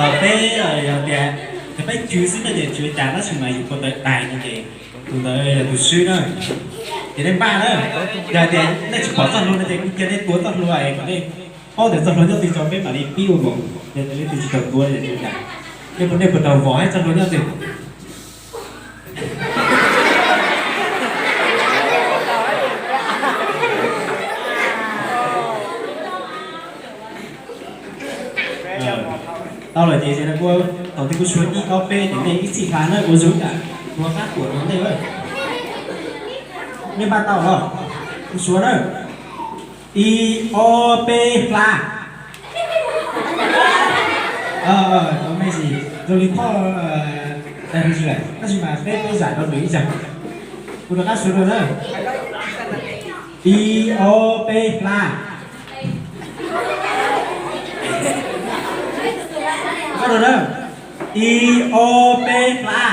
Peb yog tias, yog peb cw xwb no ces tsis ua cas, tab sis mas yus puag ta dais no ces tus ntawd yog tus swb na. Ces nej npaj na, yog tias nej tsis pom txoj hlua no ces kuv cia nej tuav txoj hlua es kom nej paub tias txoj hlua nyob twg tso peb mam li pib ua npaum. Yog tias leej twg tsis tau tuav no ces tsis ua cas. Nej puas, nej puas tau vov txoj hlua nyob twg? Tau lawm ces kuv, thaum twg kuv suav ib ob peb ces nej ib txhij hla na, ua zoo ib yam tuav qab tuam rau nej. Nej npaj tau los? Kuv suav na, ib ob peb hla. Tau me ntsis zoo li phoj, tab sis mas peb, peb zam rau nws ib zaug. Kuv rov qab suav dua na, ib ob peb hla. Koj dua na, ib ob peb hla.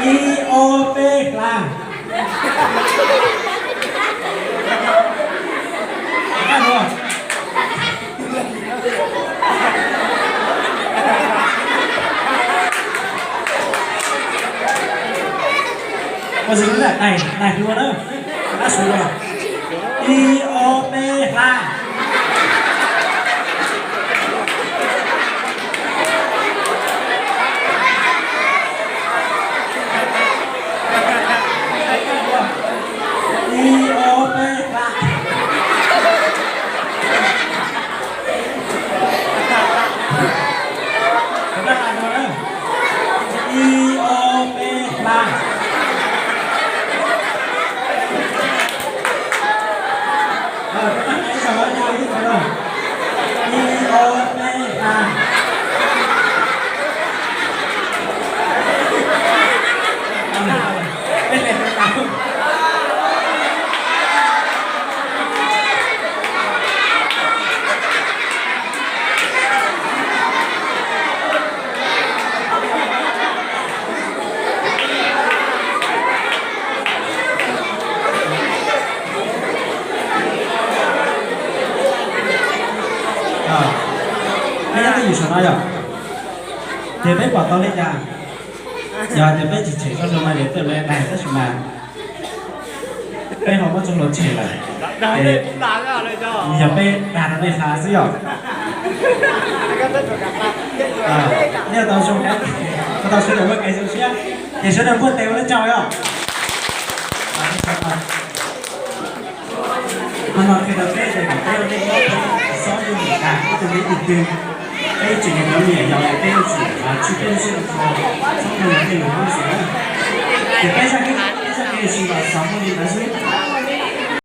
Ib ob peb hla. Ua zoo na, dais, dais hlua na. Ab su los. Ib ob peb hla. Ib ob peb hla. Ib ob peb hla. Ib ob peb hla. Peb nyob twj ywm saum no yog, ces peb pom tau li cas? Yog tias peb tsis tshem txoj hlua no ces tej zaum lawv dag, tab sis mas peb ho muab txoj hlua tshem lawm. Yog peb dag rau nej hla xwb yom. Nej tau zoo, tau sawv daws ua kev zoo siab, ces sawv daws npuaj tes ua lej tsaug yom. Qhov no qhia rau peb tias kom peb ua neej nyob peb tsis txhob yooj yim dag ib tug neeg ib tug twg. Peb tseem yog cov me nyuam yaus es peb yuav tsum tswj peb lub siab rau qhov txhob mloog tej lus hauj lwm na. Ces peb zaj keeb, peb zaj keeb yawm txwv los xaus muaj li ntawd xwb.